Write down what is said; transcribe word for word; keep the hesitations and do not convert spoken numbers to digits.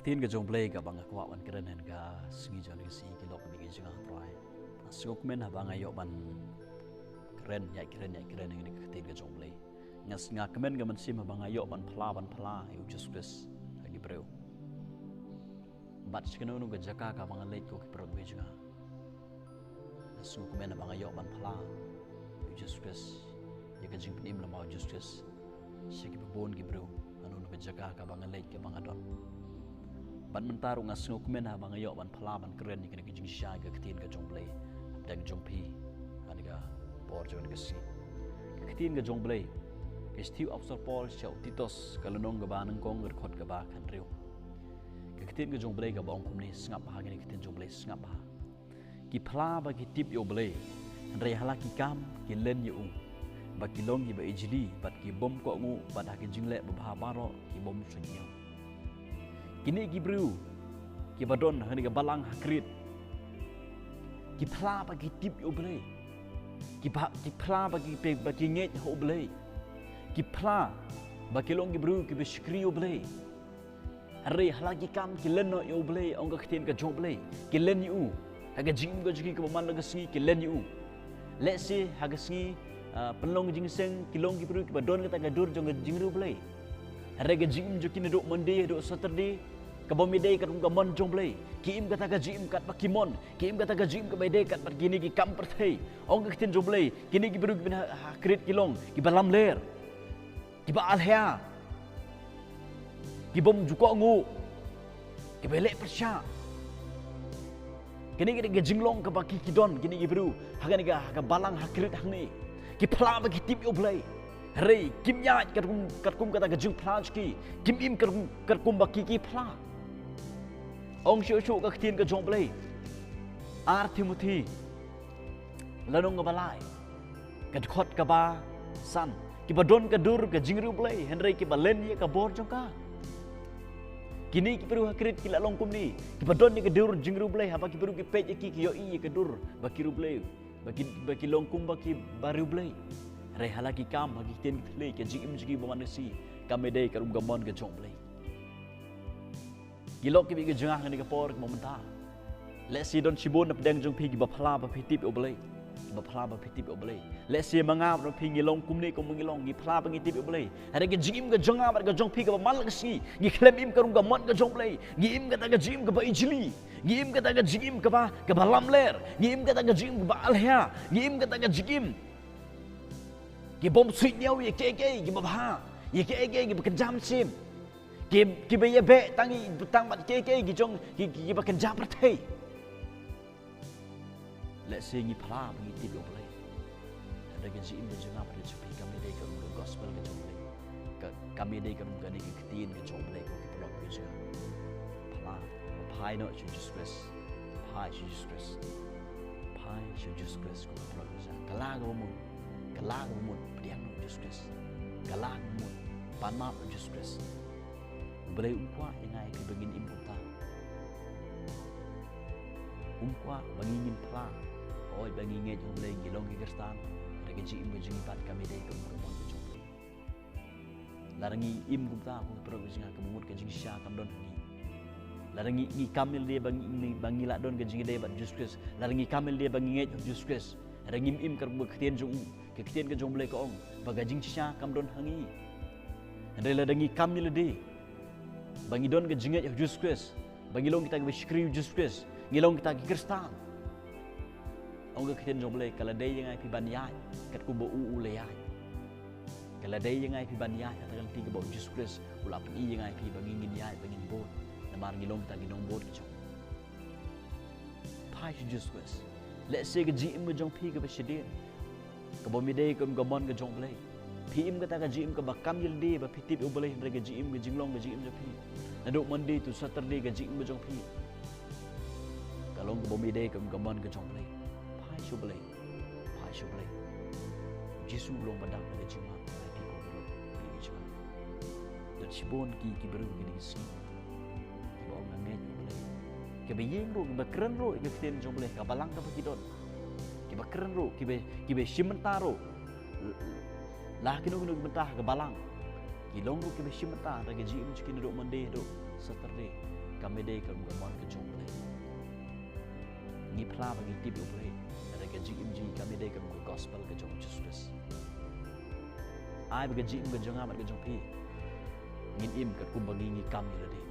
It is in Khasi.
Ktien ka jong U Blei kaba nga kwah ban kren ha kane ka sngi jong ka sngi ki lok bad ki jingïatreilang. Nga sngewkmen haba nga ïoh ban kren, ïa kren, ïa kren ha kane ka ktien ka jong U Blei. Nga s-, nga kmen ka mynsiem haba nga ïoh ban phla, ban phla ïa u Jisu Khrist ha ki briew. Bad sha kano kano ka jaka kaba nga leit, ko ki paralok ki jong nga, nga sngewkmen haba nga ïoh ban phla ïa u Jisu Khrist, ïa ka jingpynim lem bad u Jisu Khrist sha kiba bun ki briew, ha kano kano ka jaka kaba nga leit, kaba nga don. Bad mynta ruh nga sngewkmen haba nga ïoh ban phla, ban kren ïa kane ka jingshisha ka ktien ka jong U Blei hapdeng jong phi ha kane ka por jong kane ka sngi. Ka ktien ka jong U Blei ka shithi u Apostol Paul sha u Titus, ka lynnong kaba nyngkong, ka dkhot kaba khathynriew. Ka ktien ka jong U Blei kaba ong kumne, sngap bha kane ka ktien jong U Blei, sngap bha. Ki phla ba ki tip ïa U Blei, hynrei ha la ki kam ki len ïa u, ba ki long kiba ijli bad ki bym kohnguh, bad ha ki jingleh babha baroh ki bym suidñiew. Kine ki briew kiba don ha kane ka balang ha Krit, ki phla ba ki tip ïa U Blei, ki ba, ki phla ba ki pe, ba ki ngeit ha U Blei, ki phla ba ki long ki briew kiba shakri ïa U Blei. Hynrei ha la ki kam ki len noh ïa U Blei, ong ka ktien ka jong U Blei. Ki len ïa u ha ka jingim ka jong ki kaba man la ka sngi, ki len ïa u. Lehse ha ka sngi, ah, pynlong jingseng, ki long ki briew kiba don kata ka dur jong ka jingriewblei. Hynrei ka jingim jong ki naduh Monday haduh Saturday ka bym ïadei katkum ka mon jong U Blei. Ki im kata ka jingim katba ki mon, ki im kata ka jingim kaba ïadei katba kine ki kam pyrthei. Ong ka ktien jong U Blei, kine ki briew kiba ha, ha Krit ki long kiba lamler, kiba alhia, ki bym ju kohnguh, kiba leh pyrshah. Kine ki dei ka jinglong kaba ki, ki don kine ki briew ha kane ka, ha ka balang ha Krit hangne. Ki phla ba ki tip ïa U Blei, hynrei kim ïaid katkum, katkum kata ka jingphla jong ki. Kim im katkum, katkum ba ki, ki phla. Ong shuh shuh ka ktien ka jong U Blei, Ar Timothi, lynnong kaba lai, ka dkhot kaba san. Kiba don ka dur ka jingriewblei, hynrei kiba len ïa ka bor jong ka. Kine ki briew ha Krit ki la long kumne, kiba don ïa ka dur jingriewblei, haba ki briew ki peit ïa ki, ki ïohi ïa ka dur ba ki riewblei, ba ki, ba ki long kumba kiba riewblei. Hynrei ha la ki kam, ha ki ktien ki thylliej, ka jingim jong ki ba man ka sngi kam ïadei katkum ka mon ka jong U Blei. Ki lok kiba ïeit ki jong nga ha kane ka por kaba mynta, lehse don shibun na pdeng jong phi kiba phla ba phi tip ïa U Blei, kiba phla ba phi tip ïa U Blei. Lehse ma nga bad phi ngi long kumne kumba ngi long, ngi phla ba ngi tip ïa U Blei. Hynrei ka jingim ka jong nga bad ka jong phi kaba man la ka sngi, ngi khlem im katkum ka mon ka jong U Blei. Ngi im kata ka jingim kaba ijli, ngi im kata ka jingim kaba, kaba lamler, ngi im kata ka jingim kaba alhia, ngi im kata ka jingim ki bym suidñiew ïa kiei kiei kiba bha, ïa kiei kiei kiba kynja mynsiem. Ki, kiba ïabeh tang, tang bad kiei kiei ki jong ki, ki, kiba kynja pyrthei. Lehse ngi phla ba ngi tip ïa U Blei, hynrei ka jingim ka jong nga bad ka jong phi kam ïadei katkum ka gospel ka jong U Blei. Ka, kam ïadei katkum kane ka ktien ka jong U Blei, ko ki paralok ki jong nga. Phla, phai noh sha u Jisu Khrist. Phai sha u Jisu Khrist. Phai sha u Jisu Khrist, ko ki paralok ki jong nga. Kylla kaba mut, kylla kaba mut, pdiang noh u Jisu Khrist. Kylla kaba mut, pan map ïa u Jisu Khrist. U Blei um kwah ïa nga ïa phi ba ngin im kumta. Um kwah ba ngi ngin phla, hooid, ba ngi ngeit ha U Blei, ngi long ki Khristan, hynrei ka jingim ka jong ngi pat kam ïadei katkum ka mon ka jong U Blei. Lada ngi im kumta, ko ki paralok ki jong nga, kaba mut ka jingshisha kam don ha ngi. Lada ngi, ngi kam ïalade ba ngi, ngi, ba ngi la don ka jingïadei bad u Jisu Khrist, lada ngi kam ïalade ba ngi ngeit ha u Jisu Khrist, hynrei ngim im katkum ka ktien jong u. Ka ktien ka jong U Blei ka ong ba ka jingshisha kam don ha ngi. Hynrei lada ngi kam ïalade ba ngi don ka jingngeit ha u Jisu Khrist, ba ngi long kita kiba shakri ïa u Jisu Khrist, ngi long kita ki Khristan, ong ka ktien jong U Blei, ka la dei ïa nga ïa phi ban ïaid katkum ba u, u la ïaid. Ka la dei ïa nga ïa phi ban ïaid ha kata ka lynti kaba u Jisu Khrist u la pyni ïa nga ïa phi ba ngi ngin ïaid, ba ngin bud, namar ngi long kita ki nongbud ki jong u. Phai sha u Jisu Khrist. Lehse ka jingim ka jong phi kaba shadien, ka bym ïadei katkum ka mon ka jong U Blei. Phi im kata ka jingim kaba kam ïalade ba phi tip ïa U Blei, hynrei ka jingim, ka jinglong, ka jingim jong phi naduh Monday to Saturday, ka jingim ka jong phi ka long ka bym ïadei katkum ka mon ka jong U Blei. Phai sha U Blei. Phai sha U Blei. U Jisu u long ba dap ïa ka jingma ïa phi, ko ki paralok, ïa ka jingma. Don shibun ki, ki briew kine ki sngi kiba ong nga ngeit ha U Blei, kiba ïeng ruh, kiba kren ruh ïa ka ktien jong U Blei ha ka balang kaba ki don, kiba kren ruh, kiba, kiba shim bynta ruh. La kino kino ki bynta ha ka balang, ki long ruh kiba shim bynta da ka jingim jong ki naduh Monday haduh Saturday. kam dei ka kum ka mon ka jong U Blei. Ngi phla ba ngi tip ïa U Blei. Lada ka jingim jong ngi kam dei ka kum ka gospel ka jong U Jisu Khrist. Ai ba ka jingim ka jong nga bad ka jong phi ngin im katkum ba ngi ngi kam ïa lade.